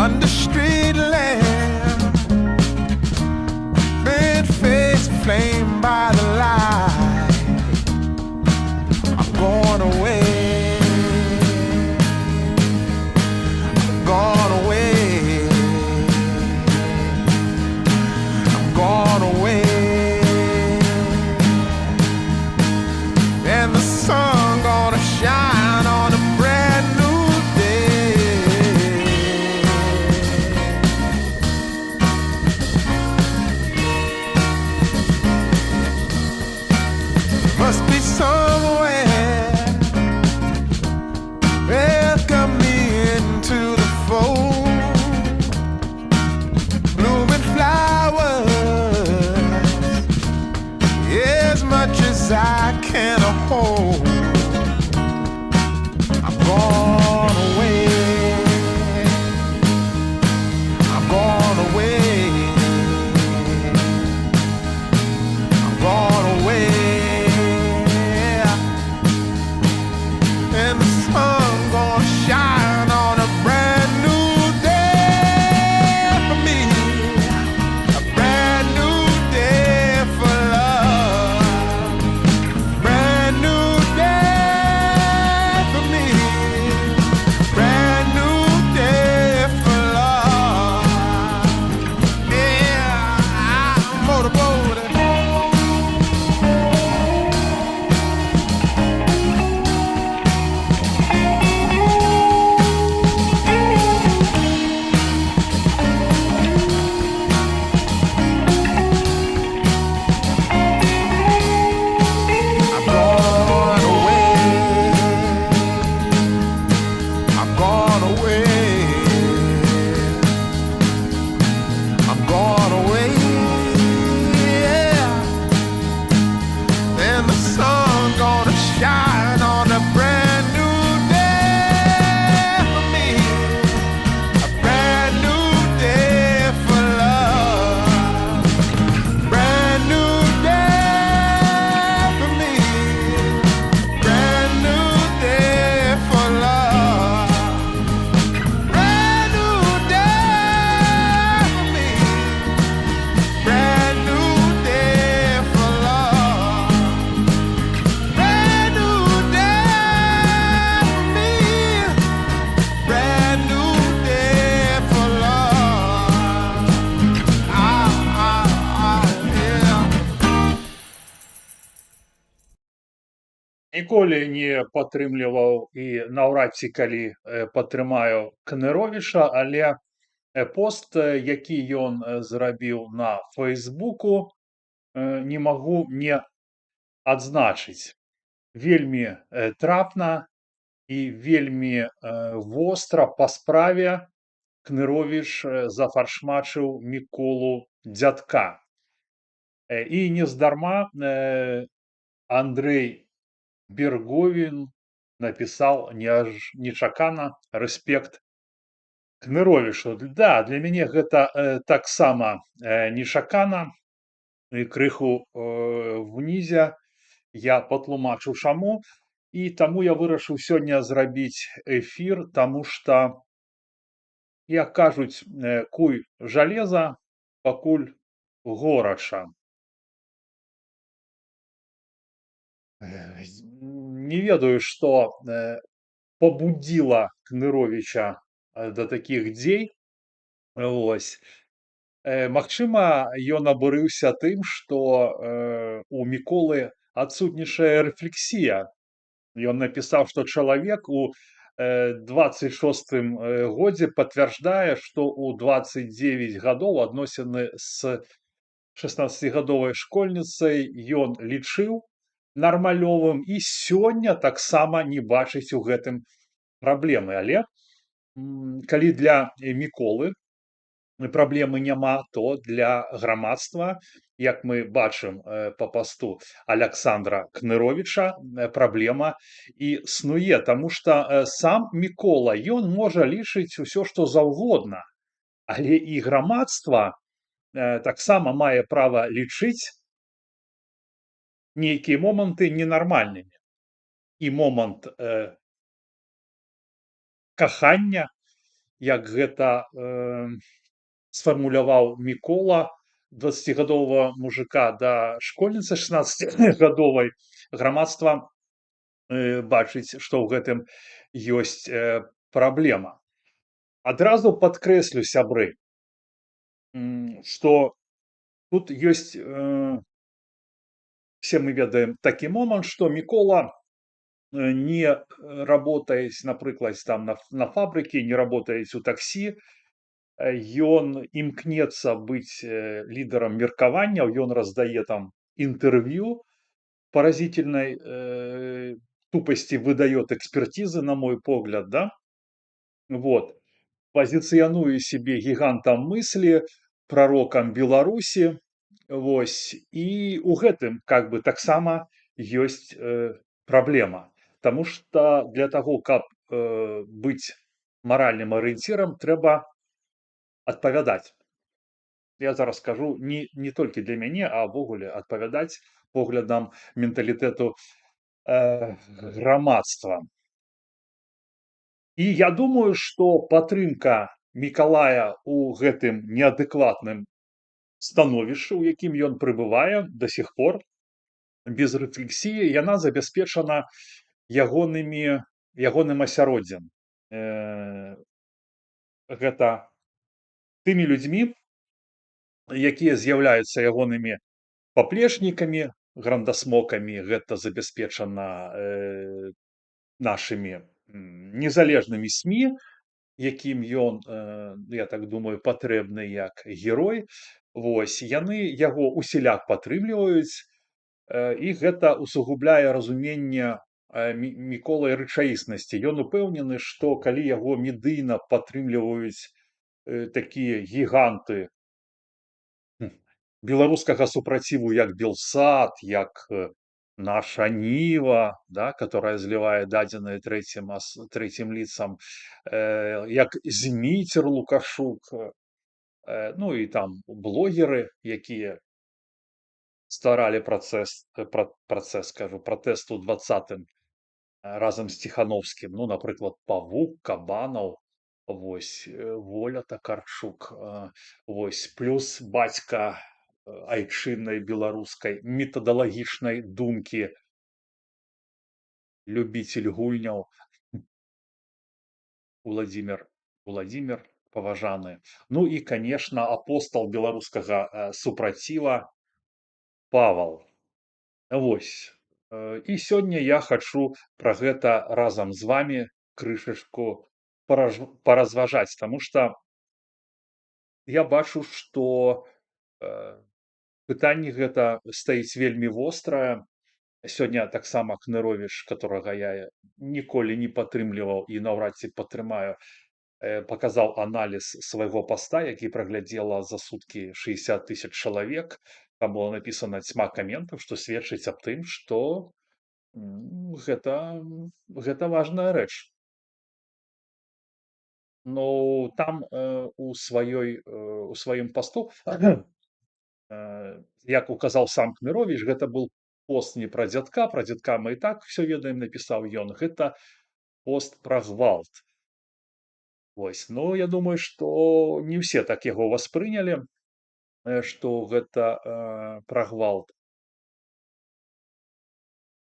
Under street lamp, red face flamed by the light. I'm going away. I'm gone away. I'm gone away. And the sun gonna shine on a brand new day. Must be somewhere. Welcome me into the fold. Blooming flowers, as much as I can hold. I'm gone away. I'm gone away. I'm gone away. And the sun gonna shine on a brand new day for me. A brand new day for love. Brand new day for me. Brand new day for love. Yeah, I'm motorboat. I'm gone away. I'm gone away. I'm gone away. Yeah. And the sun gonna shine on a brand new day for me. A brand new day for love. Brand new day for me. Brand new day for love. Brand new day for me. Brand new day for love. Brand new day for me. Brand new day for love. Ah, ah, ah, yeah. Ніколі не падтрымліваў і наўрад ці калі падтрымаю Кныровіча, але пост, які ён зрабіў на Фэйсбуку, не магу не адзначыць. Вельмі трапна і вельмі востра па справе Кныровіч зафаршмачыў Міколу Дзядка. І нездарма Андрэй Берговін напісаў нечакана рэспект Кныровічу. Да, для мяне гэта таксама нечакана і крыху внізе я патлумачу чаму. І таму я вырашыў сёння зрабіць эфір, таму што, як кажуць, куй жалеза, пакуль горача. Не ведаю, што пабудзіла Кныровіча да такіх дзей. Вось. Магчыма, ён абурыўся тым, што у Міколы адсутнічае рэфлексія. Ён напісаў, што чалавек у 26 годзе пацвярждае, што ў 29 гадоў адносіны з 16-гадовай школьніцай ён лічыў нармалёвым і сёння таксама не бачыць у гэтым праблемы. Але калі для Міколы праблемы няма, то для грамадства, як мы бачым па пасту Аляксандра Кныровіча, праблема існуе, таму што сам Мікола, ён можа лічыць усё, што заўгодна, але і грамадства таксама мае права лічыць нейкія моманты ненармальнымі. І момант кахання, як гэта сфармуляваў Мікола, 20-гадовага мужика да школьніцы 16-гадовай, грамадства бачыць, што ў гэтым ёсць праблема. Адразу падкрэслю, сябры, што тут ёсць, все мы ведаем такі момант, што Мікола не работае, напрыклад, там на фабрыкі, не работае у таксі, ён імкнецца быць лідарам меркаванняў, ён раздае там інтэрв'ю поразительной тупости, выдает экспертизы, на мой погляд, да? Вот. Пазіцыянуе сябе гігантам мысли, прарокам Беларусі. Вось. І ў гэтым как бы таксама ёсць праблема. Таму што для таго, каб быць маральным арыенцірам, трэба адпавядаць. Я зараз скажу не толькі для мяне, а ўвогуле адпавядаць поглядам менталітэту грамадства. І я думаю, што падтрымка Мікалая ў гэтым неадэкватным становішчы, у якім ён прыбывае до сих пор, без рэфлексіі, яна забяспечана ягоным асяроддзем. Гэта тымі людзьмі, якія з'яўляюцца ягонымі паплечнікамі, грандасмокамі, гэта забяспечана нашымі незалежнымі СМІ, якім ён, я так думаю, патрэбны як герой. Вось, яны яго усяляк падтрымліваюць, і гэта усугубляе разуменне Міколай рэчаіснасці. Ён упэўнены, што калі яго медыйна падтрымліваюць такія гіганты беларускага супраціву, як Белсат, як «Наша Ніва», да, которая зливае дадзеныя трэцім лицам, як Зміцер Лукашук, ну і там блогеры, якія стваралі працэс, працэс, скажу, пратэст у 20-м разам з Ціхановскім, ну, напрыклад, Павук, Кабанаў, вось, Воля Такарчук, вось, плюс бацька айчыннай беларускай метадалагічнай думкі, любитель гульняў Уладзімир паважаны. Ну і, конечно, апостал беларускага супраціва Павал. Вось. І сёння я хачу пра гэта разам з вамі крышачку паразважаць, таму што я бачу, што пытанне гэта стаіць вельмі вострае. Сёння таксама Кныровіч, которого я ніколі не падтрымліваў і наўрад ці падтрымаю, паказаў аналіз свайго паста, які праглядзела за суткі 60 тысяч чалавек. Там было напісана цьма каментаў, што сведчыць аб тым, што гэта важная рэч. Ну, там у сваім пасту, як указаў сам Кныровіч, гэта был пост не пра дзядка, пра дзядка мы і так всё ведаем, напісаў ён, гэта пост пра гвалт. Вось. Ну, я думаю, што не ўсе так яго восприняли, што гэта пра гвалт.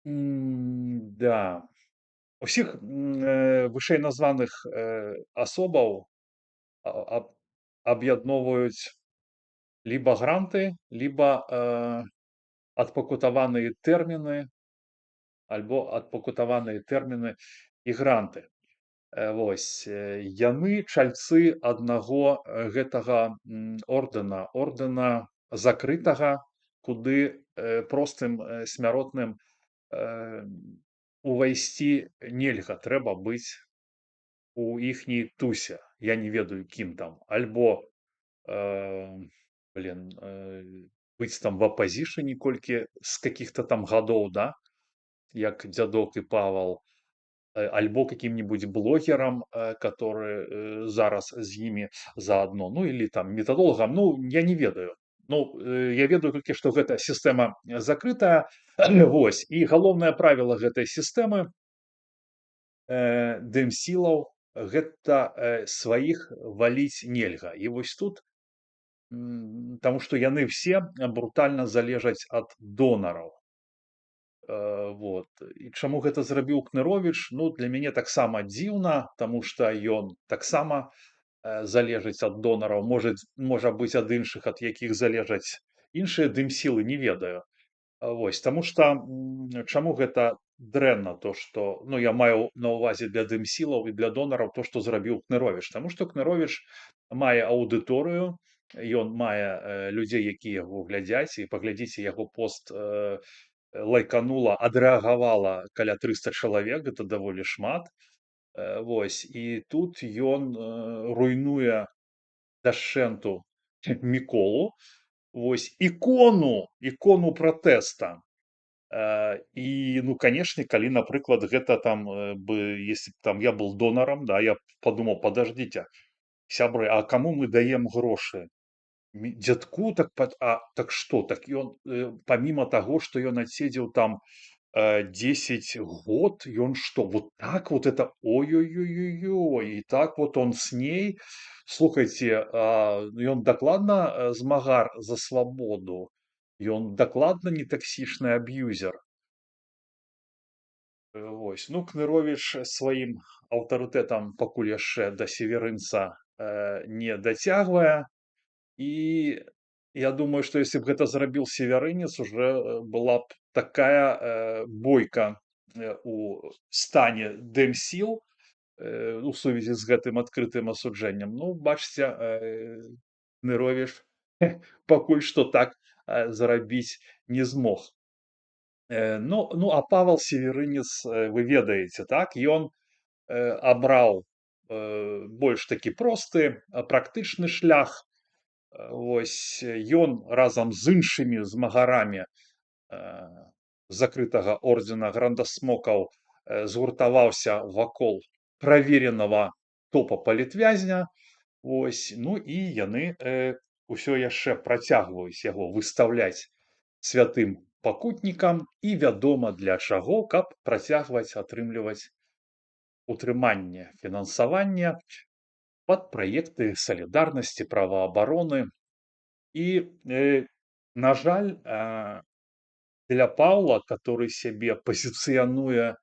Да. Усіх вышэй названых асобаў аб'ядноўваюць либо гранты, либо адпакутаваныя тэрміны, альбо адпакутаваныя тэрміны і гранты. Вось, яны чальцы аднаго гэтага ордэна, ордэна закрытага, куды простым смяротным увайсці нельга, трэба быць у іхняй тусе. Я не ведаю, кім там, альбо блин, быць там в апазішане колькі з каких-то там гадоў, да, як Дзядок і Павал, альбо каким-нибудь блогерам, который зараз з імі заадно, ну или там метадолагам, ну, я не ведаю. Ну, я ведаю толькі, што гэта сістэма закрытая. Вось, і галоўнае правіла гэтай сістэмы дэмсілаў Гэта сваіх валіць нельга. І вось тут, таму што яны все брутальна залежаць ад донараў. Вот. І чаму гэта зрабіў Кныровіч, ну, для мяне таксама дзіўна, таму што ён таксама залежыць ад донараў, можа быць, ад іншых, ад якіх залежаць іншыя дэмсілы, не ведаю. Вось, таму што чаму гэта дрэнна, то што, ну, я маю на ўвазе для дэмсілаў і для донараў то, што зрабіў Кныровіч. Таму што Кныровіч мае аўдыторыю, ён мае людзей, якія яго глядзяць, і паглядзіце, яго пост лайканула, адрэагавала каля 300 чалавек, гэта даволі шмат. Вось, і тут ён руйнуе дашчэнту Міколу, вось, ікону пратэста. І, ну, канешне, калі, напрыклад, гэта там бы, если б там я был донарам, да, я б падумаў: «Подождите, сябры, а каму мы даем грошы? Дзядку так пад а так што, так ён, помимо таго, што ён адседзеў там 10 год, ён што, вот так вот это, ой-ой-ой-ой-ой, и так вот он с ней?» Слухайце, ён дакладна змагар за свабоду, ён дакладна не таксічны аб'юзер. Вось. Ну, Кныровіч сваім аўтарытэтам пакуль яшчэ да Севярынца не дацягвае. І я думаю, што если б гэта зрабіў Севярынец, уже была б такая бойка у стане дэмсіл у сувязі з гэтым адкрытым асуджэннем. Ну, бачыце, Кныровіч пакуль што так зрабіць не змог. Ну, а Павал Севярынец, вы ведаеце, так, ён абраў больш такі просты, практычны шлях. Вось ён разам з іншымі змагарамі закрытага ордэна грандасмокаў згуртаваўся вакол праверенага топа палітвязня. Вось, ну і яны ўсё яшчэ працягваюць яго выстаўляць святым пакутнікам і вядома для чаго, каб працягваць атрымліваць утрыманне, фінансаванне пад праекты салідарнасці, праваабароны. І, на жаль, для Паўла, который сябе пазіцыянуе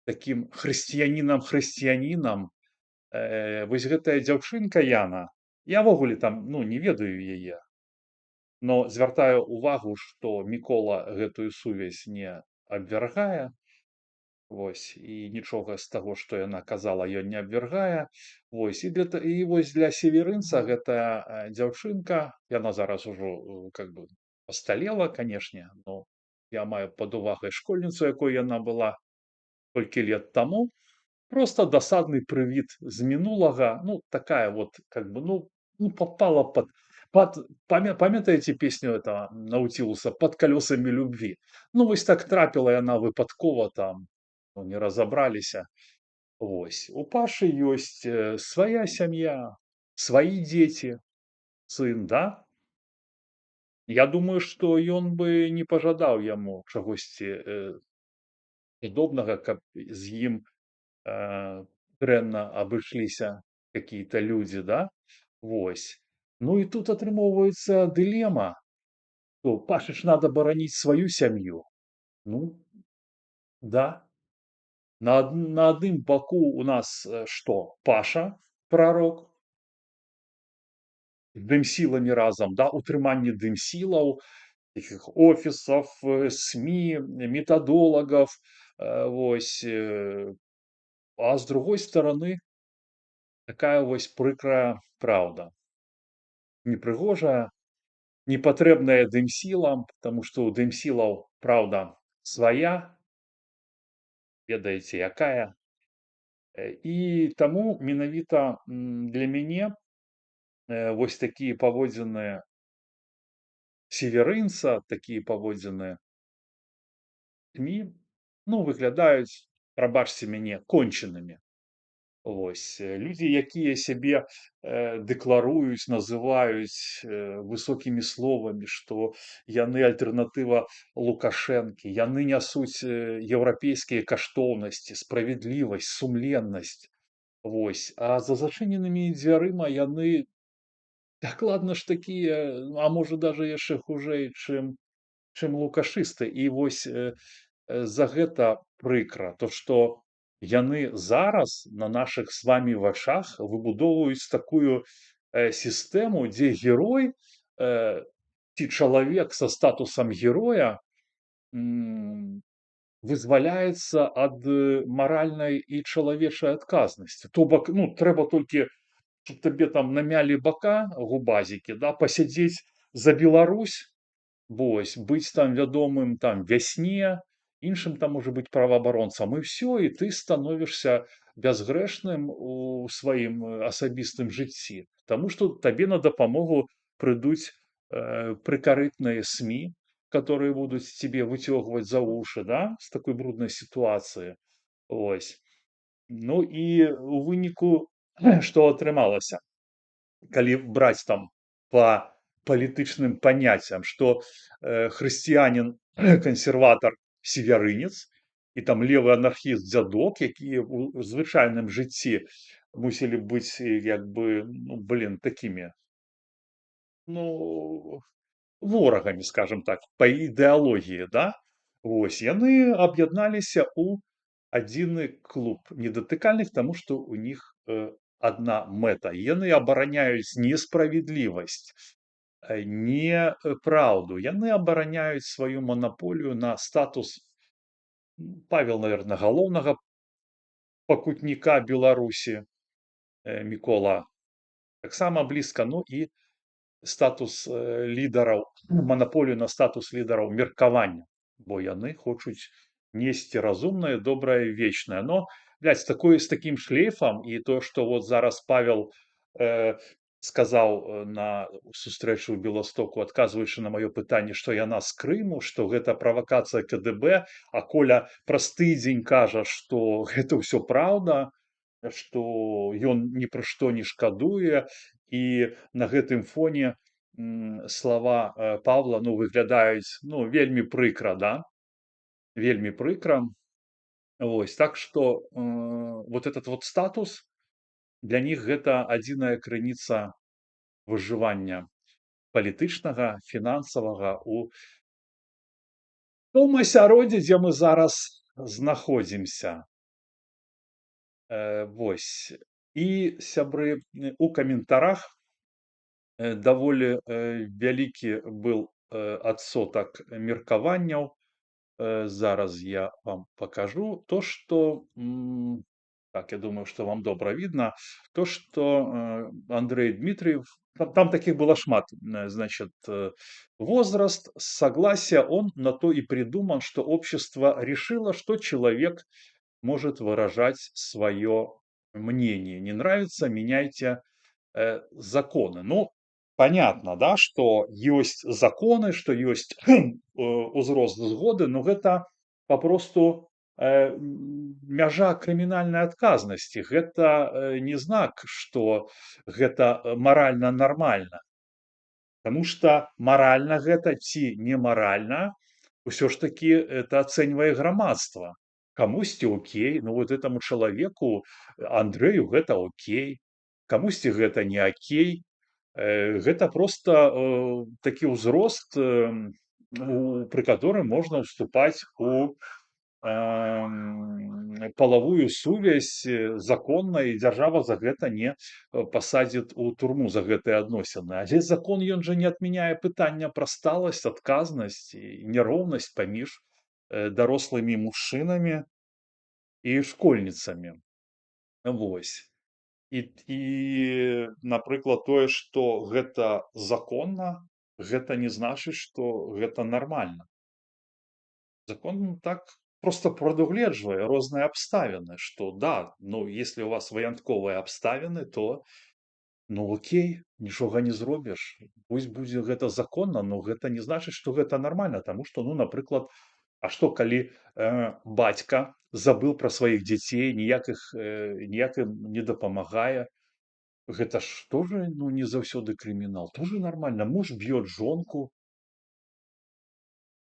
такім хрысціянінам-хрысціянінам, вось гэтая дзяўчынка Яна, я ўвогуле там, ну, не ведаю яе, но звяртаю увагу, што Мікола гэтую сувязь не абвяргае. Вось, і нічога з таго, што яна казала, ён не абвяргае. Вось, і вось для Севярынца гэтая дзяўчынка, яна зараз ужо как бы пасталела, канешне, но я маю пад увагай школьніцу, якой яна была колькі лет таму, просто дасадны прывід з мінулага, ну, такая вот, как бы, ну, попала под памятаеце песню этого Наутилуса «Под колесами любви»? Ну, вось так трапіла яна выпадкова там, ну, не разабраліся. Вось. У Пашы ёсць свая сям'я, свае дзеці, сын, да? Я думаю, што ён бы не пажадаў яму чагосьці падобнага, каб з ім дрэнна абышліся какие-то людзі, да? Вось. Ну і тут атрымоўваецца дылема, то Паше ж надо бараніць сваю сям'ю. Ну да. На адным баку у нас што? Паша, прарок, дэмсіламі разам, да, утрыманне дэмсілаў, такіх офісаў, СМИ, метадолагаў, вось. А с другой стороны такая вось прыкрая праўда. Непрыгожая, непатрэбная дэмсілам, таму што ў дэмсілаў праўда свая, ведаеце якая. І таму менавіта для мяне вось такія паводзіны Севярынца, такія паводзіны СМИ, ну, выглядаюць, прабачце мяне, кончанымі. Вось. Людзі, якія сябе дэкларуюць, называюць высокімі словамі, што яны альтэрнатыва Лукашэнкі, яны нясуць еўрапейскія каштоўнасці, справядлівасць, сумленнасць. Вось, а за зачыненымі дзвярыма яны дакладна ж такія, а можа, даже яшчэ хужэй, чым лукашысты. І вось за гэта прыкра, то што яны зараз на нашых с вами вачах выбудоўваюць такую сістэму, дзе герой ці чалавек са статусам героя вызваляецца ад маральнай і чалавечай адказнасці. То бок, ну, трэба толькі, чтоб табе там намялі бака губазікі, да, пасядзець за Беларусь, вось, быць там вядомым там «Вясне», іншым там, можа быць, праваабаронцам, і всё, і ты становішся бязгрэшным у сваім асабістым жыцці. Таму што табе на дапамогу прыйдуць прыкарытныя СМИ, которые будуць тебе вытягивать за уши, да, с такой брудной ситуации. Ось. Ну і у выніку што атрымалася? Калі браць там па палітычным паняццям, што хрысціянін кансерватар Севярынец і там левы анархіст Дзядок, якія ў звычайным жыцці мусілі быць як бы, ну, блин, такімі, ну, ворагамі, скажем так, па ідэалогіі, да? Вось, яны аб'ядналіся ў адзіны клуб недатыкальных, таму што ў них адна мэта. Яны абараняюць не справядлівасць, не праўду, яны абараняюць сваю манаполію на статус, Павел, наверно, галоўнага пакутніка Беларусі, Мікола таксама блізка, ну і статус лідараў, манаполію на статус лідараў меркавання, бо яны хочуць несці разумнае, добрае, вечнае. Но, блядь, з такім шлейфам і то, што вот зараз Павел сказаў на сустрэчы ў Беластоку, адказваючы на маё пытанне, што яна з Крыму, што гэта правакацыя КДБ, а Коля праз тыдзень кажа, што гэта ўсё праўда, што ён ні пра што не шкадуе, і на гэтым фоне слова Павла, ну, выглядаюць, ну, вельмі прыкра, да? Вельмі прыкра. Вось, так што вот этот вот статус для них — гэта адзіная крыніца выжывання палітычнага, фінансавага у том асяроддзі, дзе мы зараз знаходзімся. Вось. І, сябры, у каментарах даволі вялікі был адсотак меркаванняў. Зараз я вам покажу то, что так, я думаю, что вам добра видно, то, что Андрей Дмитриев, там таких было шмат, значит, возраст согласия, он на то и придуман, что общество решило, что человек может выражать свое мнение. Не нравится — меняйте законы. Ну, понятно, да, что есть законы, что есть узрост згоды, но гэта папросту мяжа крымінальнай адказнасці. Гэта не знак, што гэта маральна нармальна. Таму што маральна гэта ці немаральна, ўсё ж такі это ацэньвае грамадства. Камусьці окей, ну вот этому чалавеку Андрэю гэта окей, камусьці гэта не окей. Гэта проста такі ўзрост, пры которым можна ўступаць у палавую сувязь законна, і дзяржава за гэта не пасадзіць у турму, за гэтыя адносіны. Але закон, ён жа не адмяняе пытання пра сталасць, адказнасць і няроўнасць паміж дарослымі мужчынамі і школьніцамі. Вось. І, напрыклад, тое, што гэта законна, гэта не значыць, што гэта нармальна. Закон так просто прадугледжвае розныя абставіны, што да, ну, если у вас выjąтковыя абставіны, то, ну, окей, нічога не зробіш. Пусть будзе гэта законна, но гэта не значыць, што гэта нармальна, таму што, ну, напрыклад, а што калі бацька забыл пра сваіх дзяцей, ніяк ім не дапамагае? Гэта ж тоже, ну, не заўсёды крымінал, тоже нормально. Муж бьет жонку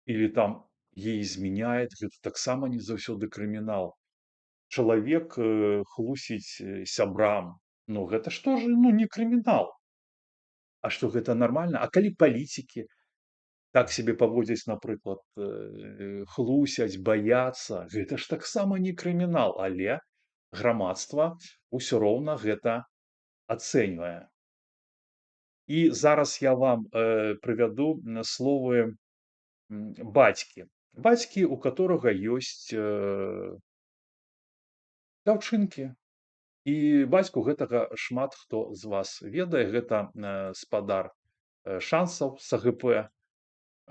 или там ей изменяет, гэта таксама не заўсёды крымінал. Чалавек хлусіць сябрам. Ну, гэта ж тоже, ну, не крымінал. А што, гэта нармальна? А калі палітыкі так сябе паводзяць, напрыклад, хлусяць, баяцца, гэта ж таксама не крымінал, але грамадства ўсё роўна гэта ацэньвае. І зараз я вам прывяду словы бацькі. Бацькі, у которого ёсць даўчынкі. І бацьку гэтага шмат хто з вас ведае, гэта спадар Шанцаў з АГП.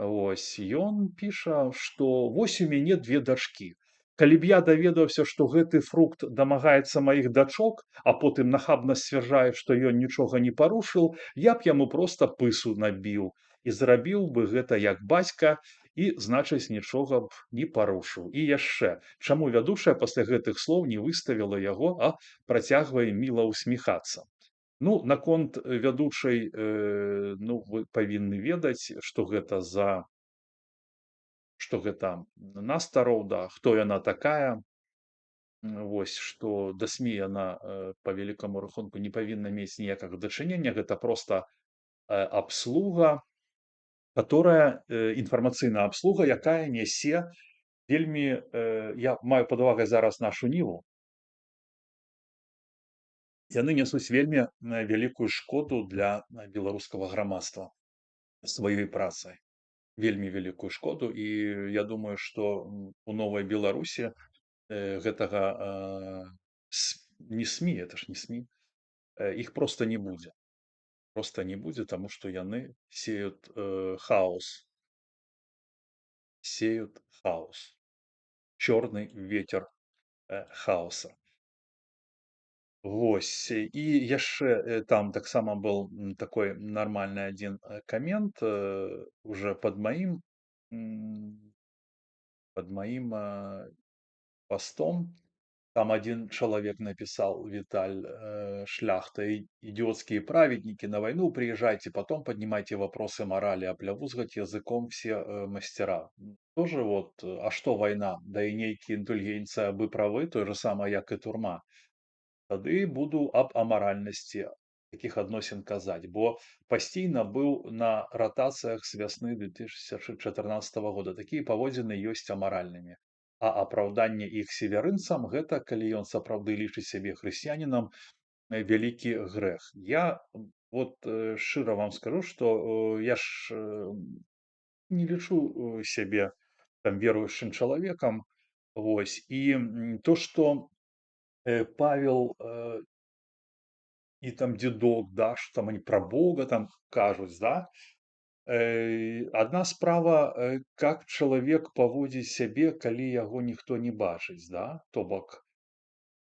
Вось ён піша, што вось у мяне две дачкі. Калі б я даведаўся, што гэты фрукт дамагаецца маіх дачок, а потым нахабна сцвярджае, што ён нічога не парушыў, я б яму проста пысу набіў і зрабіў бы гэта як бацька і, значыць, нічога б не парушыў. І яшчэ, чаму вядучая пасля гэтых слоў не выставіла яго, а працягвае міла ўсміхацца? Ну, наконт вядучай, ну, вы павінны ведаць, што гэта Настароў, да, хто яна такая. Вось, што да СМІ яна, па вялікаму рахунку, не павінна мець ніякага дачынення, гэта проста абслуга, которая інфармацыйная абслуга, якая нясе вельмі, я маю пад увагай зараз «Нашу Ніву», яны нясуць вельмі вялікую шкоду для беларускага грамадства сваёй працай. Вельмі вялікую шкоду, і я думаю, што у новай Беларусі гэтага не СМІ, это ж не СМІ, іх проста не будзе. Проста не будзе, таму што яны сеют хаос. Сеют хаос. Чорны ветер хаоса. Вось, і яшчэ там таксама был такой нармальны адзін камент уже под маім постом. Там один чалавек написал: «Виталь, Шляхта, идиотские праведники, на войну приезжайте, потом поднимайте вопросы морали, а плявузгать языком все мастера». Тоже вот, а что война? Да і нейкія індульгенцыя абы правы, той же самае, як і турма. Тады буду аб амаральнасці такіх адносін казаць, бо пасційна быў на ратацыях з вясны 2014 года. Такія паводзіны ёсць амаральнымі. А апраўданне іх севярынцам — гэта, калі ён сапраўды лічыць сябе хрысціянінам, вялікі грэх. Я вот шчыра вам скажу, што я ж не лічу сябе там веруючым чалавекам. Вось. І то, што Павел і там Дзядок, да, што там они пра Бога там кажуць, да. Адна справа, как чалавек паводзіць сябе, калі яго ніхто не бачыць, да, то бок,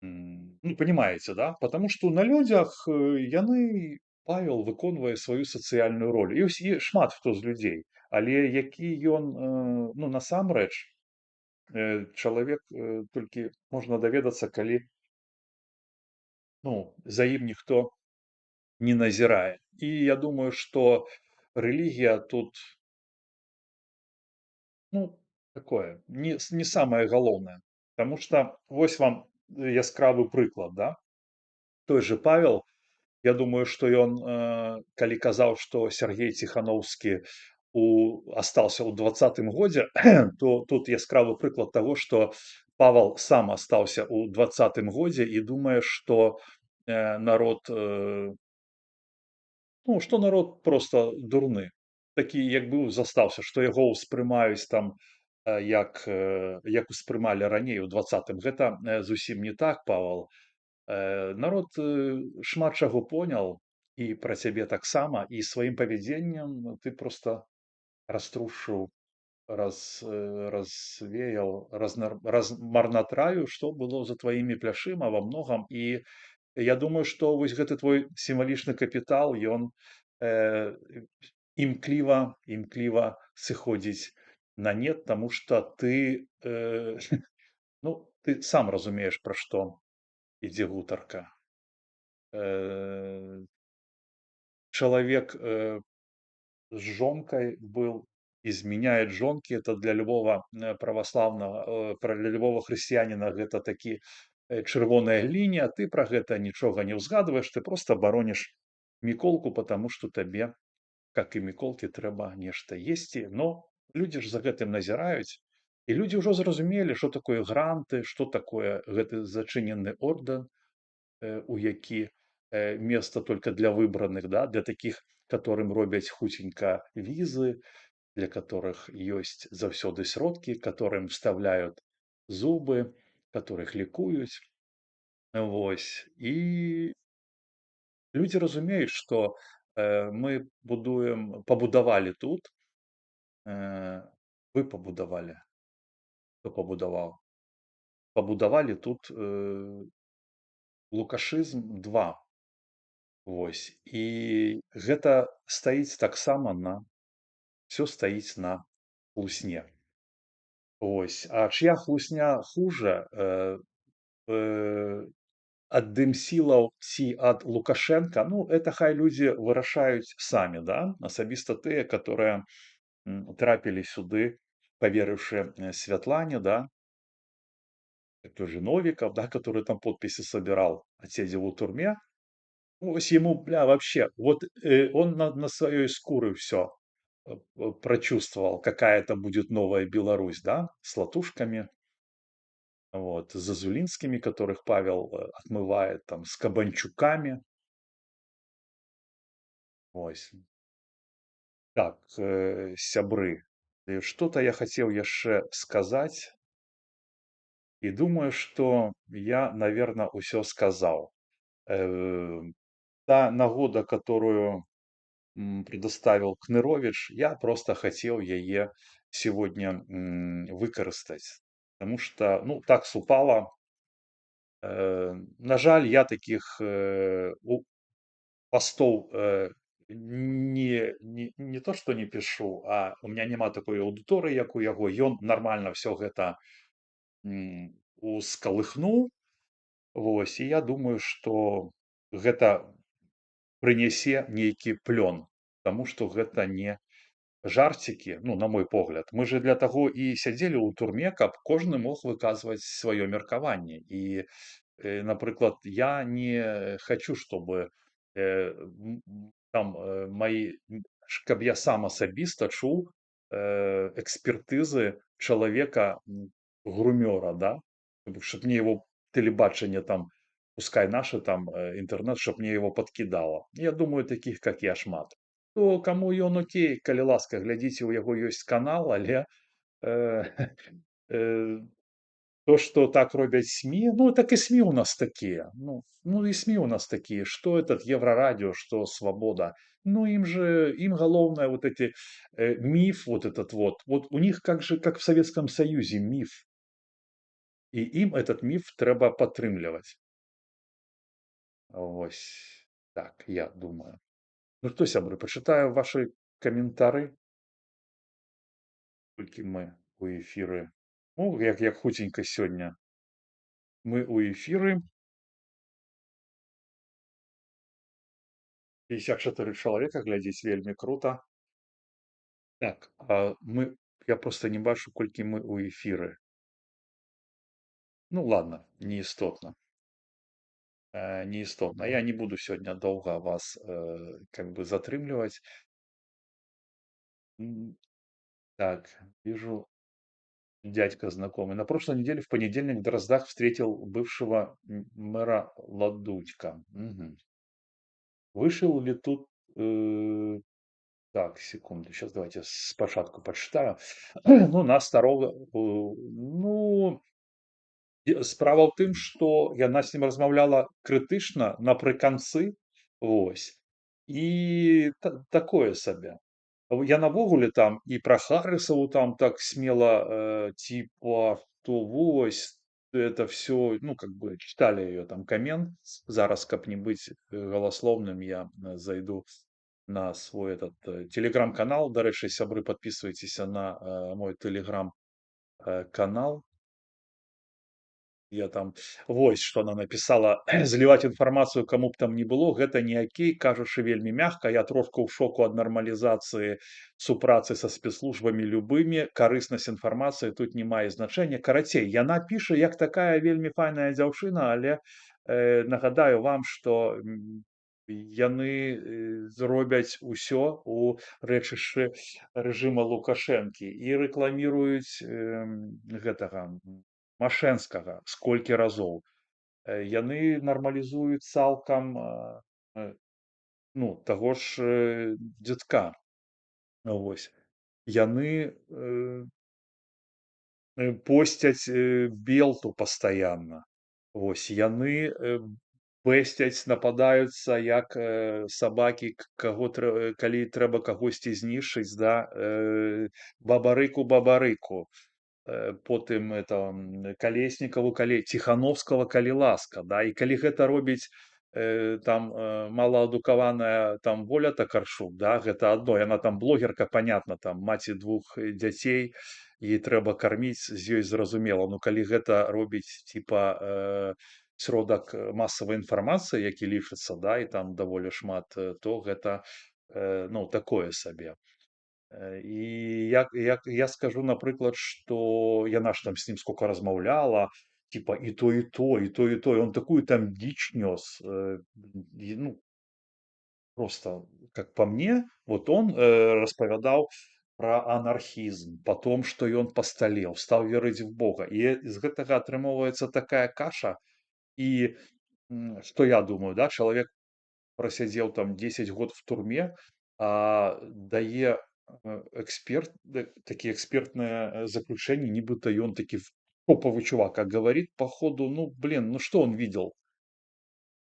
ну, понимаете, да? Потому что на людзях яны, Павел выконвае сваю сацыяльную ролю. І шмат хто з людзей. Але які ён, ну, насамрэч, чалавек, толькі можна даведацца, калі, ну, за ім ніхто не назірае. І я думаю, што рэлігія тут, ну, такое, не самае галоўнае. Таму што вось вам яскравы прыклад, да. Той же Павел, я думаю, што ён, калі казаў, што Сяргей Ціханоўскі астался ў 20-м годзе, то тут яскравы прыклад таго, што Павал сам астаўся ў 20-м годзе і думае, што народ, ну, што народ проста дурны. Такі, як быў, застаўся, што яго ўспрымаюць там, як успрымалі раней у 20-м. Гэта зусім не так, Павал. Народ шмат чаго понял і пра цябе таксама, і сваім павядзеннем ты проста раструшыў, развеял, размарнатравіў, што было за тваімі плячыма во многом. І я думаю, што вось гэты твой сімвалічны капітал, ён імкліва сыходзіць на нет, таму што ты, ну, ты сам разумееш, пра што ідзе гутарка. Чалавек с жонкай был, изменяет жонке, это для любого православного, для любого христианина гэта такі Чырвоная лінія, ты пра гэта нічога не ўзгадваеш, ты просто бароніш Міколку, потому что табе, как і Міколкі, трэба нешта есці. Но людзі ж за гэтым назіраюць, і людзі ўжо зразумелі, што такое гранты, што такое гэты зачынены ордэн, у які место только для выбраных, да, для такіх, которым робяць хуценька візы, для которых ёсць заўсёды сродкі, которым вставляют зубы, которых лікуюць. Вось. І людзі разумеюць, што мы будуем, пабудавалі тут, вы пабудавалі, хто пабудаваў? Пабудавалі тут лукашызм 2. Вось. І гэта стаіць таксама на всё стаіць на хлусне. Вось. А чыя хлусня хуже, ад дэмсілаў ці ад Лукашэнка, ну, это хай людзі вырашаюць самі, да? Асабіста тыя, которые трапілі сюды, паверыўшы Святлане, да? Той же Новиков, да, который там подписи собирал, отсидел у турме. Вось ему, бля, вообще, вот он на своей скуры всё прочувствовал, какая это будет новая Беларусь, да, с латушками, вот, с Зазулинскими, которых Павел отмывает, там, с Кабанчуками. Вось. Так, сябры, что-то я хацеў яшчэ сказаць. І думаю, што я, наверно, усё сказаў. Та нагода, которую предоставил Кнырович, я просто хацеў яе сегодня выкарыстаць. Потому что, ну, так супала. На жаль, я такіх у пастоў не то што не пішу, а у меня няма такой аўдыторыі, як у яго. Ён нармальна всё гэта ускалыхнуў. Вось, і я думаю, што гэта прынясе нейкі плён, таму што гэта не жарцікі, ну, на мой погляд. Мы же для таго і сядзелі ў турме, каб кожны мог выказваць сваё меркаванне. І, напрыклад, я не хачу, чтобы там мои, каб я сам асабіста чуў экспертызы чалавека, грумёра, да, чтоб мне его тэлебачанне там, пускай наше там інтэрнэт, чтоб мне его подкидало. Я думаю, таких, как я, шмат. То каму ён окей, калі ласка, глядзіце, у яго ёсць канал, але то, что так робяць СМІ, ну, так і СМІ у нас такія. Ну і СМІ у нас такія, что этот Еврорадио, что Свобода. Ну, им же, им галоўнае вот эти миф вот этот вот. Вот у них как же, как в Советском Союзе, миф. І ім этот міф трэба падтрымліваць. Вось так я думаю. Ну што, сябры, пачытаю вашы каментары. Колькі мы у эфіры? Ну, як хуценька сёння. Мы ў эфіры. 54 чалавека глядзіць, вельмі крута. Так, а мы я просто не бачу, колькі мы ў эфіры. Ну ладно, не істотна. Не істотна. Я не буду сёння доўга вас как бы затрымліваць. Так, вижу, дядька знакомый. На прошлой неделе в понедельник в Дроздах встретил бывшего мэра Ладутько. Мгм. Вышел ли тут, так, секунду, сейчас давайте спачатку пачытаю. Ну, на старога, ну, і справа ў тым, што яна з ним размаўляла крытычна напрыканцы, вось, і такое сабе. Я навогуле там і пра Харысаву там так смело, типа, што вось это всё, ну, как бы читали её там коммент. Зараз, каб не быць галаслоўным, я зайду на свой этот телеграм-канал. Дарэчы, сябры, подписывайтеся на мой телеграм канал. Я там, вось што она написала: "Зліваць інфармацыю каму б там ні было, гэта не акей, кажучы вельмі мягка. Я трошку ў шоку ад нармалізацыі супрацы са спецслужбамі любымі. Карыснасць інфармацыі тут не мае значэння". Карацей, яна піша як такая вельмі файная дзяўчына, але нагадаю вам, што яны зробяць усё у рэчышчы рэжыма Лукашэнкі і рэкламіруюць гэтага Машэнскага сколькі разоў. Яны нармалізуюць цалкам ну, таго ж Дзядка. Вось. Яны посцяць Белту пастаянна. Вось. Яны бэсцяць, нападаюцца, як сабакі, каго калі трэба кагосьці знішчыць, да, Бабарыку, Бабарыку. Потым это, Калеснікаву, калі Ціханоўскага, калі ласка, да. І калі гэта робіць там малаадукаваная там Воля Такарчук, да, гэта адно, яна там блогерка, понятно, там маці двух дзяцей, ей трэба карміць, з ёй зразумела. Ну, калі гэта робіць типа сродак масавай інфармацыі, які лічыцца, да, і там даволі шмат, то гэта ну, такое сабе. І як я скажу, напрыклад, што яна ж там с ним сколько размаўляла, типа и то, и то, и то, и то, и он такую там дичь нёс, и, ну, просто, как по мне, вот он распавядаў пра анархізм, потом, што ён пасталеў, стаў верыць в Бога. І з гэтага атрымоўваецца такая каша. І што я думаю, да, чалавек прасядзеў там 10 год в турме, а дае эксперт, такія экспертныя заключэнні, нібыта ён такі топовый чувак, а говорит походу, ну, блин, ну что он видел?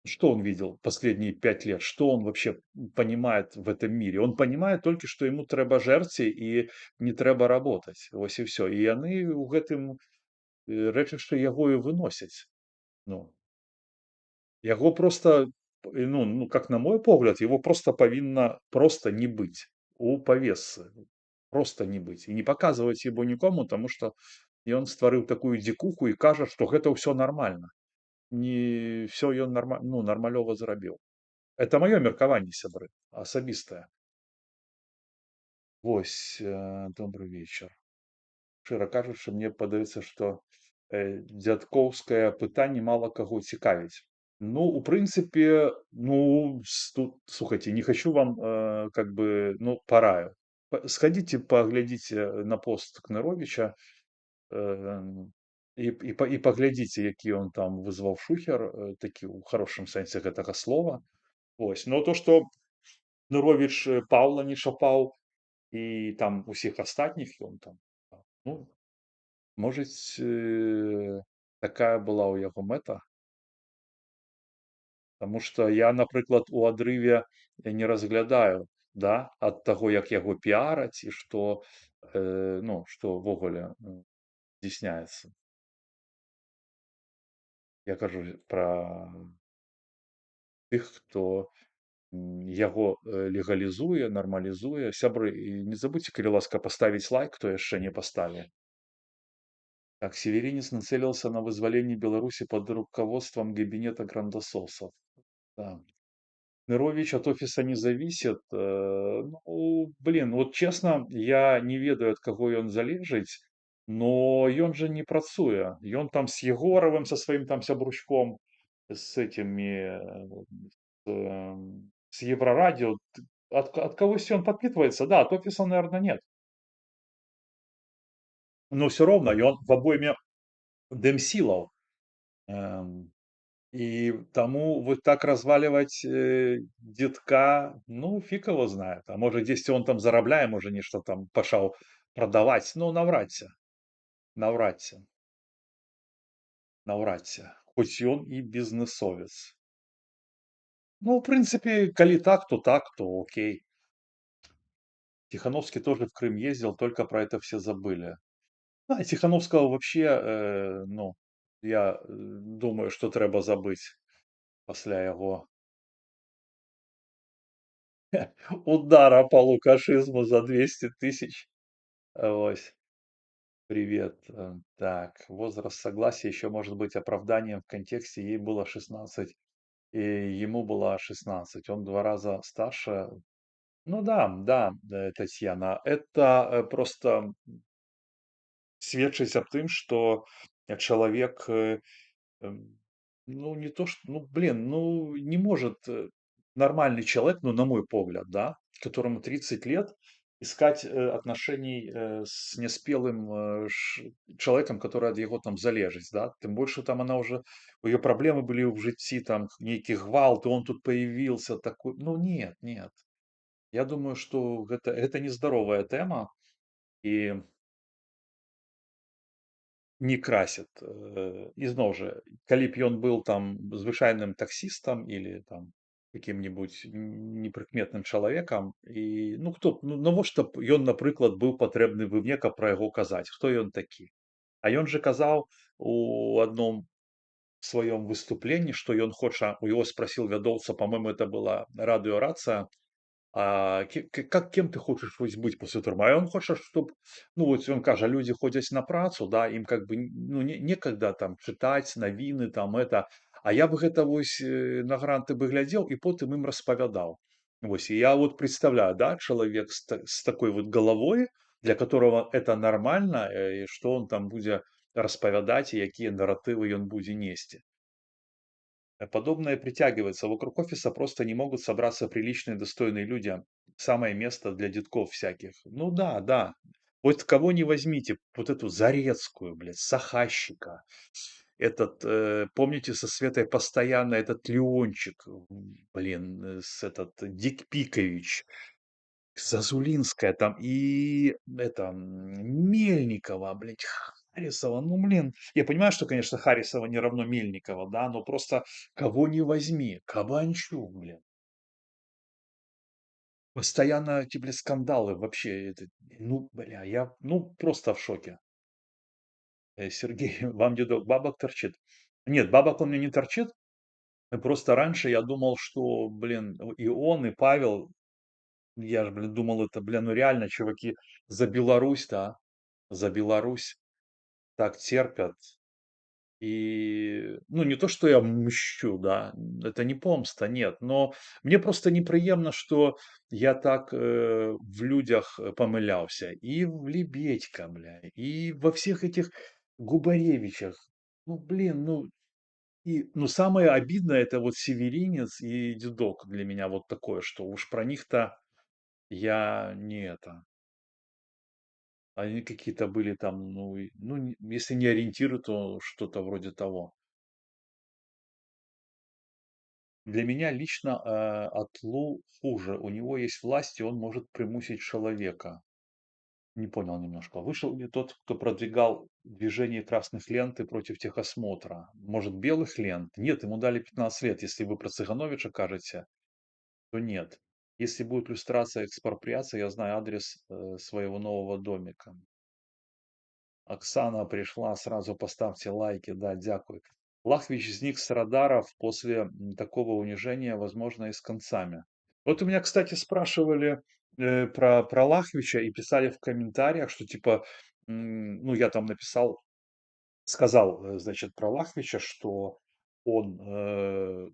Что он видел последние 5 лет? Что он вообще понимает в этом мире? Он понимает только, что ему трэба жэрці і не трэба работать. Вось і всё. І яны ў гэтым рэчышчы яго і выносяць. Ну. Яго просто, ну, как на мой погляд, его просто павінна просто не быць у павесцы. Просто не быць. І не паказваць его нікому, таму што ён стварыў такую дзікуху і кажа, што гэта ўсё нармальна. Не всё ён ну, нармалёва зрабіў. Это маё меркаванне, сябры, асабістае. Вось, добрый вечар. Шчыра кажучы, мне падаецца, што дзядкоўскае пытанне мала каго цікавіць. Ну, у прынцыпе, ну, тут, слухайце, не хочу вам, как бы, ну, параю. Сходите, паглядзіце на пост Кныровича, і паглядзіце, які ён там вызваў шухер, такі ў хорошым сэнсе гэтага слова. Вось. Но то, што Кнырович Паўла не чапаў і там усіх астатніх ён там, ну, можаць, такая была ў яго мэта. Таму што я, напрыклад, у адрыве не разглядаю, да, ад таго, як яго піараць і што, ну, што ўвогуле здзяйсняецца. Я кажу пра тых, хто яго легалізуе, нармалізуе. Сябры, і не забудьце, калі ласка, паставіць лайк, хто яшчэ не паставіў. Так, Северинец нацелился на вызволенне Беларуси под руководством кабинета грандососов. Да. Кнырович от офиса не зависит. Ну, блин, вот честно, я не ведаю, ад каго ён залежыць, но ён жа не працуе. Ён там с Егоровым, со сваім там сябручком, с этими, с Еврорадио. От кагосьці он подпитывается, да, от офиса, наверно, нет. Но всё роўна ён в абойме дэмсілаў. І таму вот так разваливать Дзядка, ну, фиг его знает. А можа, дзесьці он там зарабляе, можа, нешта там пачаў прадаваць, ну, наўрад ці. Наўрад ці. Наўрад ці. Хоць ён і бізнесовец. Ну, в принципе, калі так, то окей. Тихановский тоже в Крым ездил, только про это все забыли. А Тихановского вообще, ну, я думаю, што трэба забыць пасля яго удара по лукашизму за 200 тысяч. Вось. Привет. Так, возраст согласия еще может быть оправданием в контексте: ей было 16 и ему было 16. Он 2 раза старше. Ну да, да, Татьяна, это, просто сведчыць аб тым, што чалавек, эм, ну, не то что, ну, блин, ну, не может, нормальный человек, ну, на мой погляд, да, которому 30 лет, искать, отношений, с неспелым, э, ш человеком, который ад яго там залежыць, да. Тым больше там она уже, у её проблемы были ў жыцці, там нейкі гвалт, и он тут появился такой. Ну нет, нет. Я думаю, что гэта нездаровая тэма и не красит. Ізноў жа, калі б ён был там звычайным таксістам или там каким-нибудь непрыкметным чалавекам, і, ну, хто б, ну, навошта б ён, напрыклад, быў патрэбны бы мне, каб пра яго казаць, хто ён такі? А ён жа казаў у адном сваём выступленні, што ён хоча, у его спросил вядоўца, по-моему, это была "Радыё Рацыя": "А ке к как кем ты хочешь вось быть после турмы?" А ён хоча, чтоб, ну, вот ён кажа: "Людзі ходзяць на працу, да, ім как бы, ну, не некогда там чытаць навіны, там это, а я бы гэта вось, на гранты бы глядзеў і потым ім распавядаў". Вось, і я вот представляю, да, чалавек с такой вот головой, для которого это нормально, и что он там будзе распавядаць і якія наратывы ён будзе несці. Подобное притягивается. Вокруг офиса просто не могут собраться приличные, достойные люди. Самое место для детков всяких. Ну да, да. Вот кого ни возьмите, вот эту Зарецкую, блядь, Сахащика, этот, помните, со Светой постоянно этот Леончик, блин, с этот Дикпикович, Зазулинская там и это, Мельникова, блядь, Харисова. Ну, блин, я понимаю, что, конечно, Харисова не равно Мельникова, да, но просто кого ни возьми, Кабанчук, блин. Постоянно эти, блядь, скандалы вообще, это, ну, бля, я, ну, просто в шоке. Сергей, вам дедок бабок торчит? Нет, бабок он мне не торчит. Просто раньше я думал, что, блин, и он, и Павел, я ж, блин, думал, это, бля, ну реально чуваки за Беларусь, да, за Беларусь так терпят. И, ну, не то, что я мщу, да, это не помста, нет, но мне просто непрыемна, что я так, в людях, памыляўся. И в Лебедько, бля, и во всех этих Губаревичах. Ну, блин, ну и, ну, самое обидное — это вот Северинец и Дедок для меня вот такое, что уж про них-то я не это. Они какие-то были там, ну и, ну, не если не ориентиры, то что-то вроде того. Для меня лично, Атлу хуже. У него есть власть, и он может прымусіць человека. Не понял немножко. Вышел ли тот, кто продвигал движение красных лент и против техосмотра? Может, белых лент? Нет, ему дали 15 лет. Если вы про Цыгановича кажаце, то нет. Если будет люстрация, экспроприация, я знаю адрес, своего нового домика. Оксана пришла, сразу поставьте лайки. Да, дзякуй. Лахвич сник с радаров после, такого унижения, возможно, и с концами. Вот у меня, кстати, спрашивали, про Лахвича и писали в комментариях, что типа, ну, я там написал, сказал, значит, про Лахвича, что он,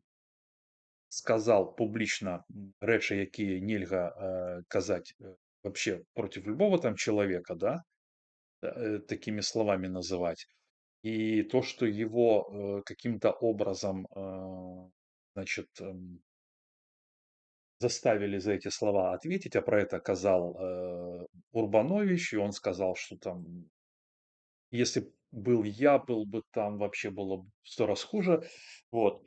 сказал публічна, рэчы, якія нельга, казаць, вообще против любого там человека, да, такими словами называть. И то, что его, каким-то образом, значит, заставили за эти слова ответить, а про это казаў, Урбанович, и он сказал, что там если б был я, был бы там, вообще было б в 100 раз хуже. Вот.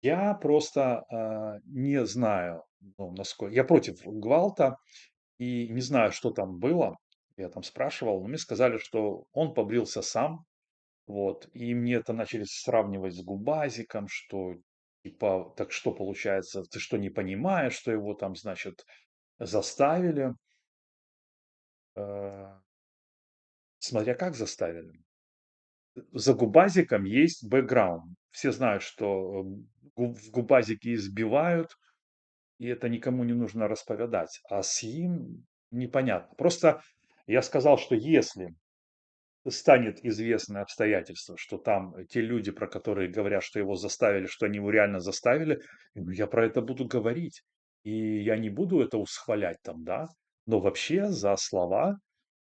Я просто, не знаю, ну, наско я против гвалта и не знаю, что там было. Я там спрашивал, но мне сказали, что он побрился сам. Вот. И мне это начали сравнивать с Губазиком, что типа: "Так что получается, ты что, не понимаешь, что его там, значит, заставили?" Смотря как заставили. За Губазиком есть бэкграунд. Все знают, что, гу в Губазике избивают, и это никому не нужно распавядаць. А с ним непонятно. Просто я сказал, что если Станет известно обстоятельство, что там те люди, про которые говорят, что его заставили, что они его реально заставили, ну, я про это буду говорить. И я не буду это усхвалять там, да, но вообще за слова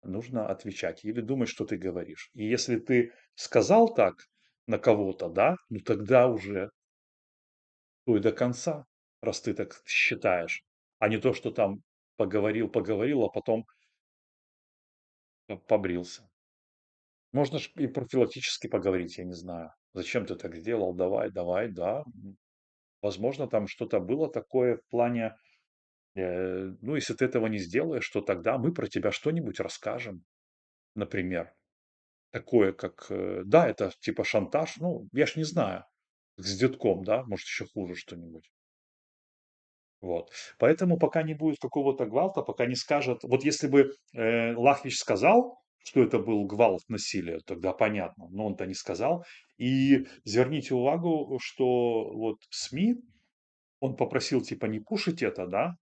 нужно отвечать или думать, что ты говоришь. И если ты сказал так на кого-то, да, ну тогда уже стой до конца, раз ты так считаешь, а не то, что там поговорил, поговорил, а потом побрился. Можно ж и профилактически поговорить, я не знаю. Зачем ты так сделал? Давай, давай, да. Возможно, там что-то было такое в плане, ну, если ты этого не сделаешь, то тогда мы про тебя что-нибудь расскажем, например. Такое, как, да, это типа шантаж, ну, я ж не знаю, с детком, да, может, еще хуже что-нибудь. Вот. Поэтому пока не будет какого-то гвалта, пока не скажет. Вот если бы Лахвич сказал, что это был гвалт, насилие, тогда понятно, но он-то не сказал. И зверните увагу, что вот СМИ, он попросил типа не пушить это, да,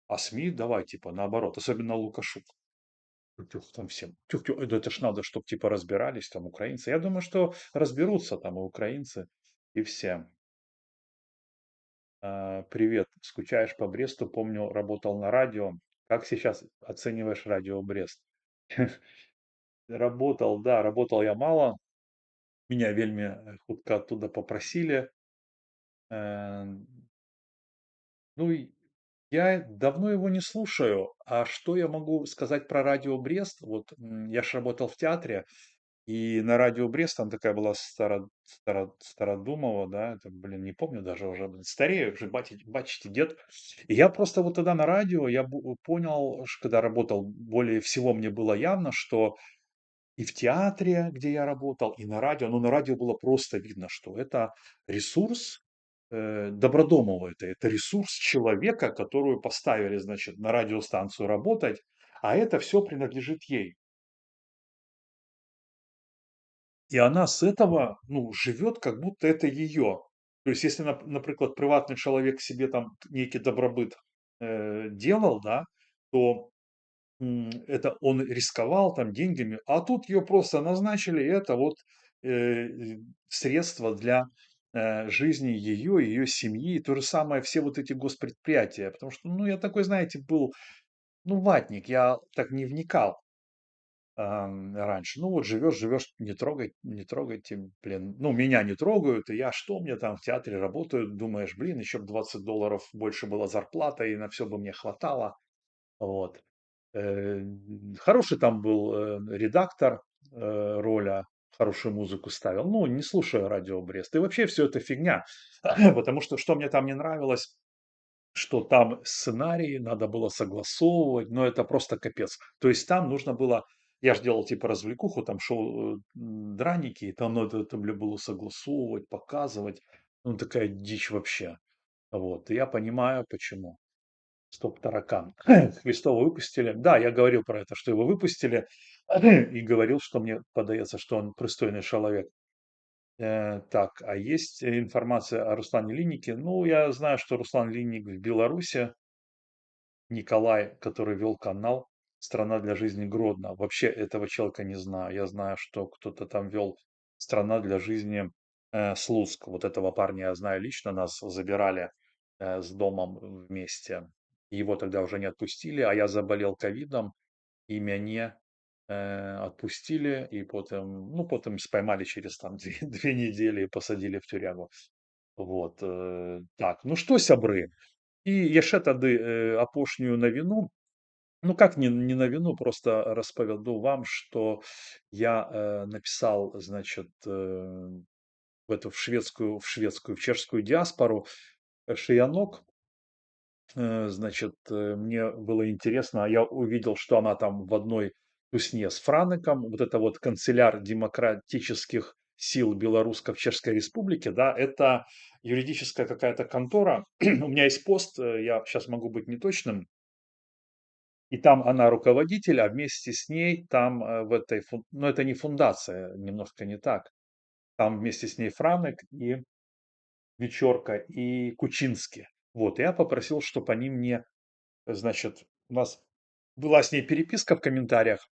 а СМИ давай типа наоборот, особенно Лукашук. Тюх, там всем. Тюх, тюх, это ж надо, чтобы типа разбирались там украинцы. Я думаю, что разберутся там и украинцы, и все. Привет, скучаешь по Бресту? Помню, работал на радио. Как сейчас оцениваешь радио Брест? Работал, да, работал я мало. Меня вельмі хутка оттуда попросили. Ну, и я давно его не слушаю. А что я могу сказать про радио Брест? Вот, я ж работал в театре, и на радио Брест там такая была Стародумова, да, это, блин, не помню даже уже, блин, старею уже, бачите, дед. И я просто вот тогда на радио, я понял, когда работал, более всего мне было явно, что и в театре, где я работал, и на радио, но на радио было просто видно, что это ресурс, Добродомова, это ресурс человека, которую поставили, значит, на радиостанцию работать, а это все принадлежит ей. И она с этого, ну, живет, как будто это ее. То есть, если, например, приватный человек себе там некий добробыт, делал, да, то, это он рисковал там деньгами, а тут ее просто назначили, и это вот, э, средства для, жизни ее и ее семьи. И то же самое все вот эти госпредприятия. Потому что, ну, я такой, знаете, был, ну, ватник, я так не вникал раньше. Ну вот живешь, живешь, не трогай, не трогайте, блин. Ну, меня не трогают, и я что, мне там в театре работаю, думаешь, блин, еще б $20 больше была зарплата, и на все бы мне хватало. Вот. Хороший там был, редактор, Роля, хорошую музыку ставил. Ну, не слушаю радио Брест. И вообще все это фигня, потому что мне там не нравилось, что там сценарии надо было согласовывать, но это просто капец. То есть там нужно было, я ж делал типа развлекуху, там шоу, драники, и там надо это, бля, было согласовывать, показывать. Ну, такая дичь вообще. Вот. И я понимаю, почему. Стоп, таракан. Христова выпустили. Да, я говорил про это, что его выпустили, и говорил, что мне подается, что он пристойный человек. Так, а есть информация о Руслане Линнике? Ну, я знаю, что Руслан Линник в Беларуси. Николай, который вел канал «Страна для жизни Гродно». Вообще этого человека не знаю. Я знаю, что кто-то там вел «Страна для жизни, Слуцк». Вот этого парня я знаю лично. Нас забирали, с домом вместе. Его тогда уже не отпустили, а я заболел ковидом, и меня, отпустили, и потом, ну, потом споймали через там 2 недели и посадили в тюрягу. Вот, так, ну что, сябры, і яшчэ тады, апошнюю навіну, ну как не навіну, просто распавяду вам, что я, написал, значит, в эту в шведскую, в чешскую диаспору, Шиянок. Значит, мне было интересно, я увидел, что она там в одной тусне с Франеком, вот это вот канцеляр демократических сил Белорусско-Чешской Республики, да, это юридическая какая-то контора. У меня есть пост, я щас могу быть неточным. И там она руководитель, а вместе с ней там, в этой ну, это не фундация, немножко не так. Там вместе с ней Франек и Вечерка, и Кучинский. Вот, я попросил, чтоб они мне, значит, у нас была с ней переписка в комментариях.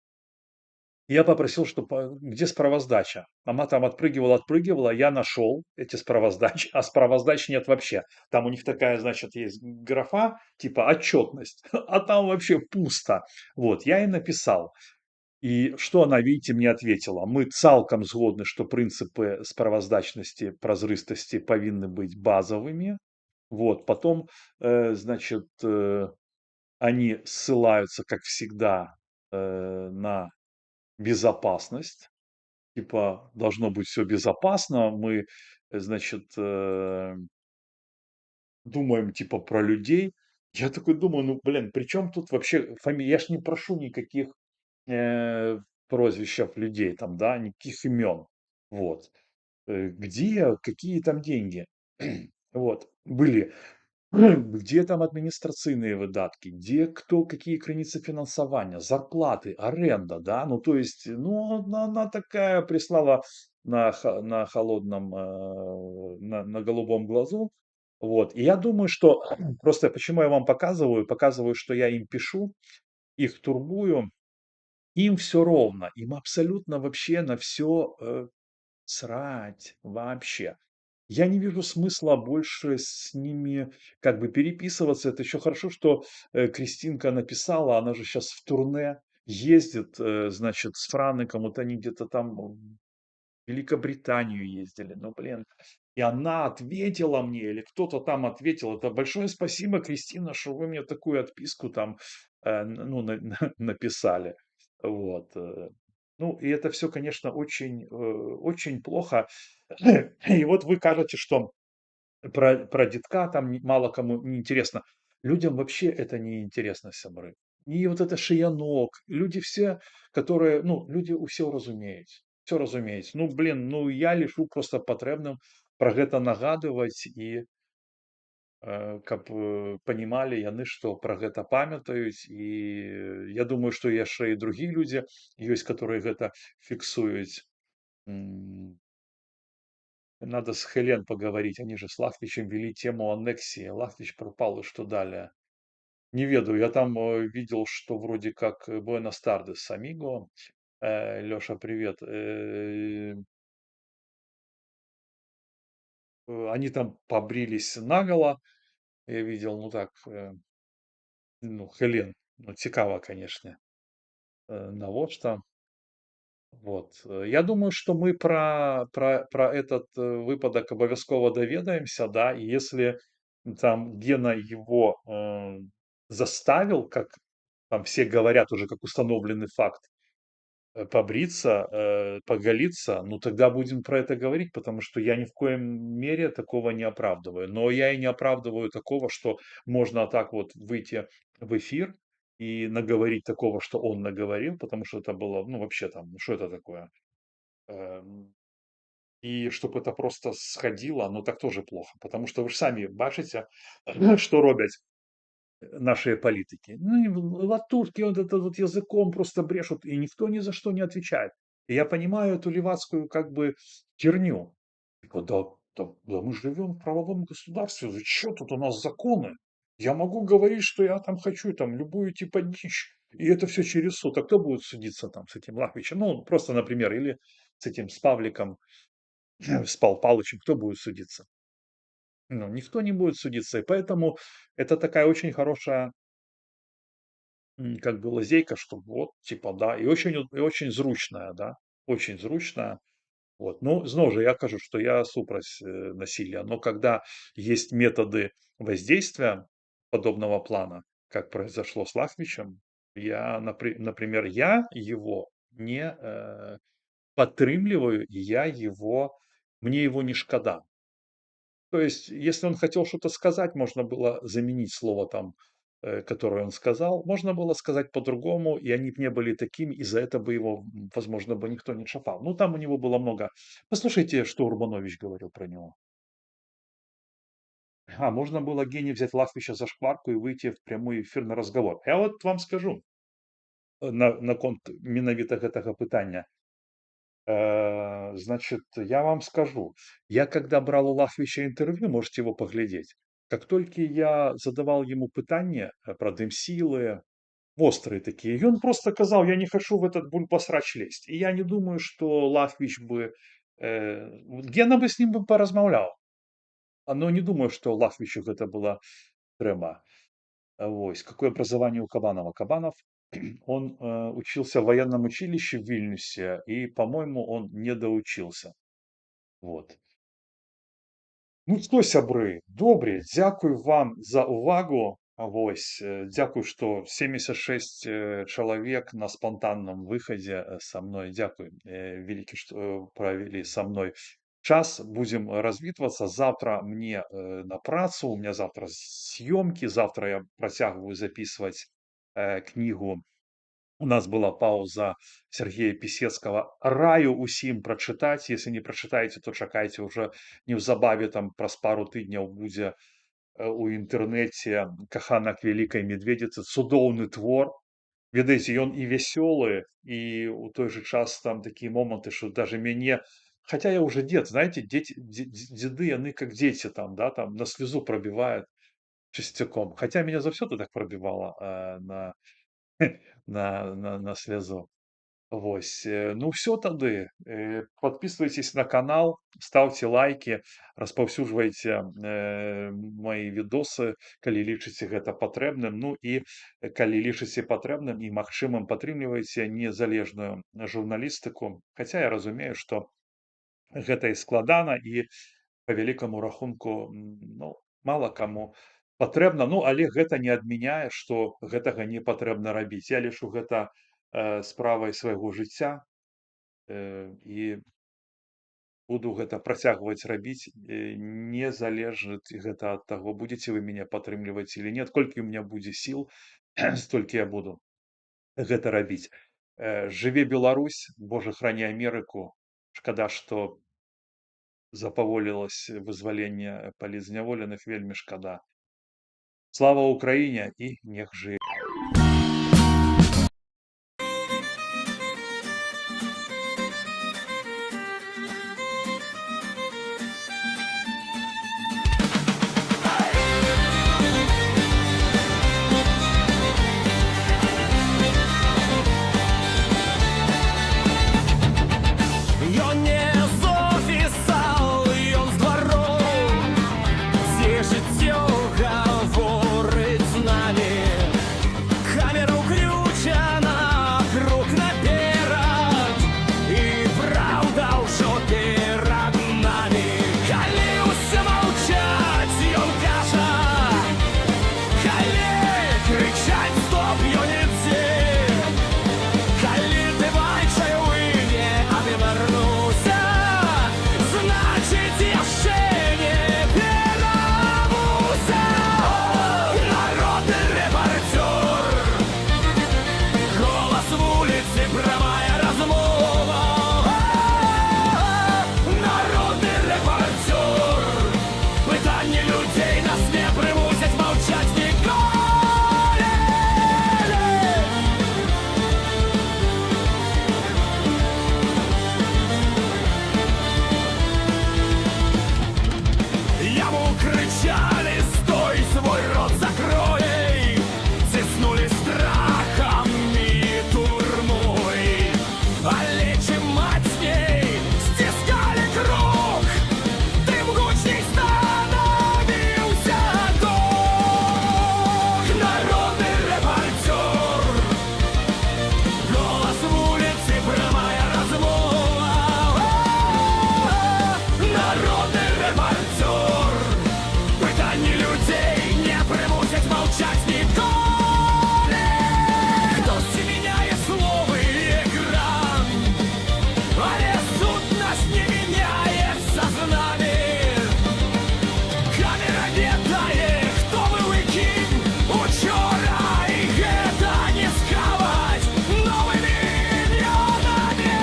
Я попросил, чтоб где справаздача? Она там отпрыгивала, отпрыгивала, я нашел эти справаздачи, а справаздач нет вообще. Там у них такая, значит, есть графа, типа отчетность, а там вообще пусто. Вот, я ей написал. И что она, видите, мне ответила? Мы цалкам згодны, что прынцыпы справаздачнасці, празрыстасці павінны быць базовыми. Вот, потом, значит, они ссылаются, как всегда, на безопасность. Типа, должно быть всё безопасно. Мы, значит, думаем, типа, про людей. Я такой думаю: "Ну, блин, при чём тут вообще я ж не прошу никаких, прозвищев людей там, да, никаких имен. Вот. Где, какие там деньги?" Вот. Были. Где там адміністрацыйныя выдаткі, дзе кто, какие крыніцы фінансавання, зарплаты, аренда, да? Ну, то есть, ну, она такая прислала на холодном, на голубом глазу. Вот. И я думаю, что просто почему я вам показываю, показываю, что я им пишу, их турбую. Им всё ровно, им абсолютно вообще на всё, срать вообще. Я не вижу смысла больше с ними как бы переписываться. Это еще хорошо, что, Кристинка написала, она же щас в турне ездит, значит, с Франеком, вот они где-то там в Великобританию ездили. Ну, блин. И она ответила мне или кто-то там ответил. Это большое спасибо, Кристина, что вы мне такую отписку там, н ну, на написали. Вот. Ну, и это всё, конечно, очень, очень плохо. И вот вы кажаце, что про детка там не мало кому не интересно. Людям вообще это не интересно, сябры. И вот это Шиянок, люди все, которые, ну, люди ўсё разумеюць, всё разумеюць. Ну, блин, ну, я лічу проста патрэбным пра гэта нагадваць і каб, понимали яны, што пра гэта памятаюць. І я думаю, што яшчэ і другія людзі ёсць, которые гэта фіксуюць. Надо с Хелен поговорить, они же с Лахвичем вели тему аннексии. Лахвич пропал, и что далее? Не ведаю, я там, видел, что вроде как Buenas tardes, amigo. Лёша, привет. Они там побрились наголо. Я видел, ну так, ну, Хелен, ну, цікава, конечно. Навошта? Вот. Я думаю, что мы про этот, выпадак абавязкова даведаемся, да. И если там Гена его, заставил, как там все говорят уже, как установленный факт, побриться, поголиться, ну, тогда будем про это говорить, потому что я ни в коем мере такого не оправдываю. Но я и не оправдываю такого, что можно так вот выйти в эфир и наговорить такого, что он наговорил, потому что это было, ну, вообще там, ну, шо это такое? И чтоб это просто сходило, ну, так тоже плохо, потому что вы ж самі бачыце, што робяць наши политики. Ну, и латушки вот это вот языком просто брешут, и никто ни за что не отвечает. И я понимаю эту левацкую как бы херню. Типа: "Да, да, да мы живем в правовом государстве, вы чё, тут у нас законы. Я могу говорить, что я там хочу, там любую типа дичь, и это всё через суд". А кто будет судиться там с этим Лахвичем? Ну, просто, например, или с этим, с Павликом, с Пал Палычем, кто будет судиться? Ну, никто не будет судиться, и поэтому это такая очень хорошая как бы лазейка, что вот, типа, да, и очень зручная, да, очень зручная. Вот. Ну, зноў жа, я кажу, што я супраць, насилия, но когда есть методы воздействия подобного плана, как произошло с Лахвичем, я, например, я его не, падтрымліваю, и я его мне его не шкада. То есть, если он хотел что-то сказать, можно было заменить слово там, которое он сказал, можно было сказать по-другому, и они б не были такими, и за это бы его, возможно бы, никто не чапаў. Ну, там у него было много. Послушайте, что Урбанович говорил про него. А, можно было Гене взять Лахвича за шкварку и выйти в прямой эфир на разговор. Я вот вам скажу, на наконт менавіта гэтага пытання. Значит, я вам скажу, я когда брал у Лахвича интервью, можете его поглядеть, как только я задавал ему пытанне, про дым силы Вострые такие. Ён просто казаў: "Я не хочу в этот бульбасрач лезть". І я не думаю, что Лахвіч бы, Гена бы с ним бы паразмаўляў. Но не думаю, что Лахвічу гэта была трэба. Вось. Какое образование у Кабанова? Кабанов, он учился в военном училище в Вильнюсе и, по-моему, он не доучился. Вот. Ну што, сябры, добре, дзякуй вам за увагу. Вось, дзякуй, што 76 чалавек на спантанным выхадзе са мной. Дзякуй вялікі, што правялі са мной час. Будзем развітвацца. Завтра мне на працу, у меня завтра съемки, завтра я працягваю записывать кнігу "У нас была пауза" Сергея Писецкого. Раю усім прачытаць. Если не прачытаеце, то чакайце, уже неўзабаве, там праз пару тыдняў, будзе у інтэрнэце "Каханак вялікай медведицы". Цудоўны твор. Ведаеце, ён і вясёлы, і ў той жа час там такія моманты, што даже мяне, хотя я уже дед, знаете, дети, деды, яны как дети там, да, там на слезу пробивают часцяком. Хотя меня заўсёды так пробивало на слезу. Вось, ну всё тады. Подписывайтесь на канал, ставьте лайки, распаўсюджвайце мои відосы, калі лічыце гэта патрэбным. Ну і калі лічыце патрэбным і магчымым, падтрымлівайце незалежную журналістыку. Хаця я разумею, што гэта і складана, і па вялікаму рахунку, ну, мала каму патрэбна. Ну, але гэта не адмяняе, што гэтага не патрэбна рабіць. Я лічу гэта справай свайго жыцця і буду гэта працягваць рабіць, не залежыць гэта ад таго, будзеце вы мяне падтрымліваць или нет. Колькі ў меня будзе сіл, столькі я буду гэта рабіць. Жыве Беларусь, Боже, храни Амерыку. Шкада, што запаволілася вызваленне палітзняволеных, вельмі шкада. Слава Украіне і нех жыве! Ён не з офіса, ён з двароў, дзе жыццё гаворыць з намі. Камера ўключана, крок наперад, і праўда ўжо перад намі. Калі ўсе маўчаць, ён кажа, калі крычаць стоп, ён ідзе. Калі ты бачыў і не адвярнуўся, значыць, яшчэ не перабуўся. Народны рэпарцёр, голас вуліцы, прамая размова. Народны рэпарцёр, пытанні людзей нас не прымусяць маўчаць ніколі. Яму крычалі: "Стой, свой рот закрой!" Ціснулі страхам і турмой. Але чым мацней сціскалі круг, тым гучней станавіўся дух. Народны рэпарцёр, голас вуліцы, прамая размова. Народны рэпарцёр, пытанні людзей не прымусяць маўчаць ніколі. Хтосьці мяняе словы і экран, але сутнасць не мяняецца з намі. Камера ведае, хто быў і кім учора, і гэта не схаваць новымі імёнамі.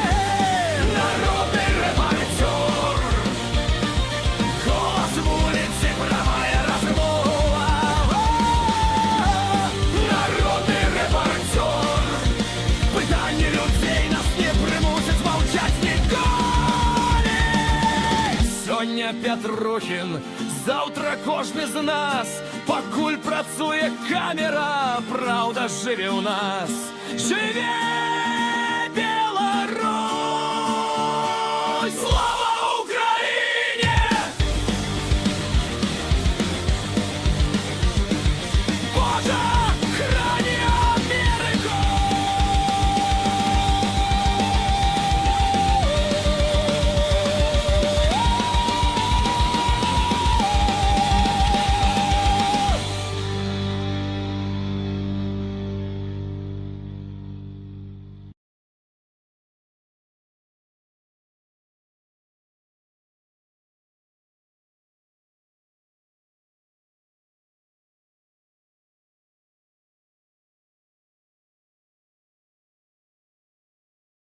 Народны рэпарцёр, голас вуліцы, прамая размова. Народны рэпарцёр, пытанні людзей нас не прымусяць маўчаць ніколі. Сёння Пятрухін, заўтра кожны з нас, пакуль працуе камера. Праўда жыве ў нас. Жыве Беларусь! Слава Україні! Божа!